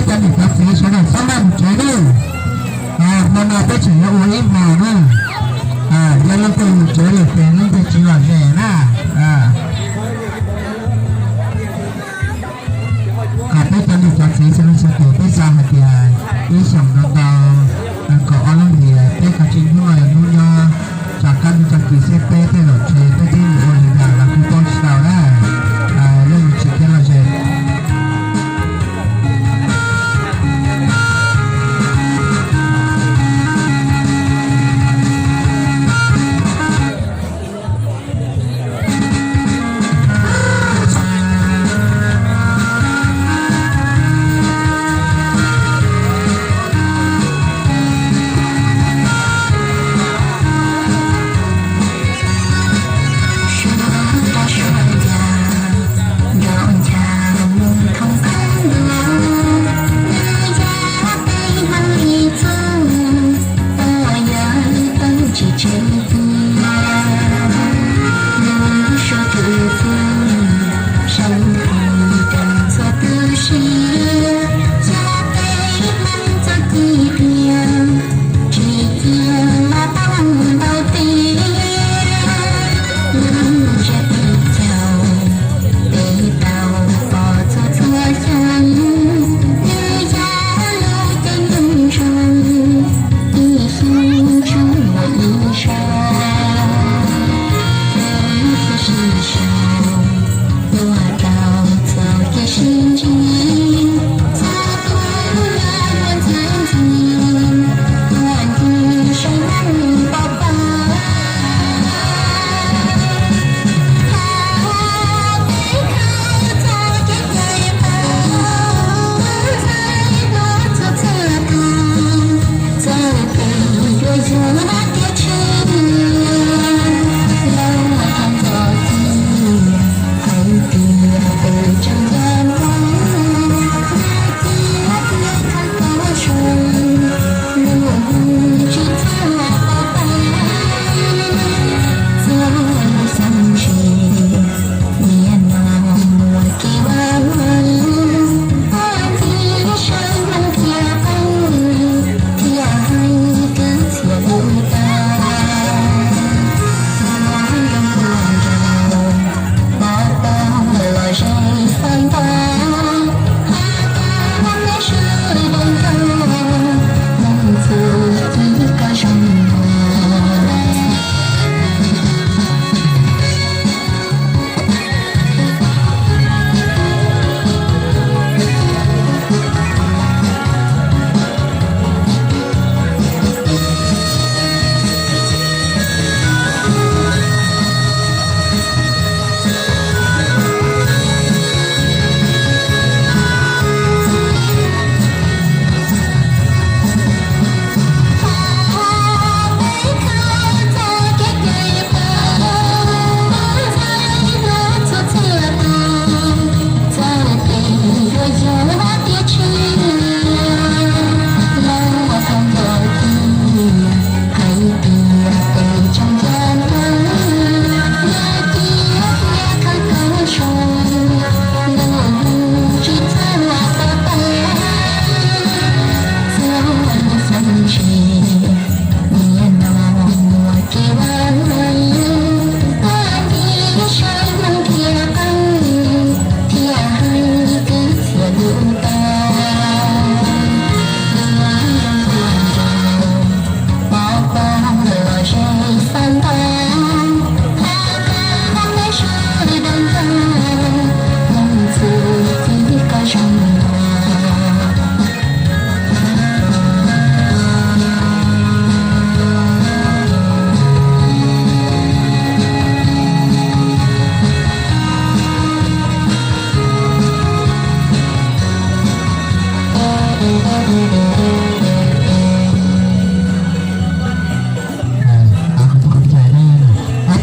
Cov niam cov txiv sawv daws txhob maj mus tsev nawb. Hmo no peb tseem yuav ua ib hmos na. Yog leej twg mus tsev lawm ces leej twg tsis lom zem na. Qhov peb cov niam cov txiv sawv daws sawv daws peb xav hais tias ib xyoos ntau ntau kaum ob lub hlis peb kav tsij hnub no yog hnub nyob, tsam kab ntug tag kis xwb peb tej zaum ntshe peb twb mus ua li cas los kuj paub tsis tau na. Leej tsis thiab lom zem.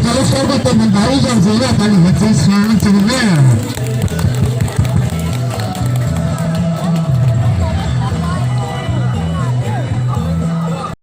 Cov lub suab tej ntawd ib zaug ntxiv yog cov niam cov txiv xav leej twg na.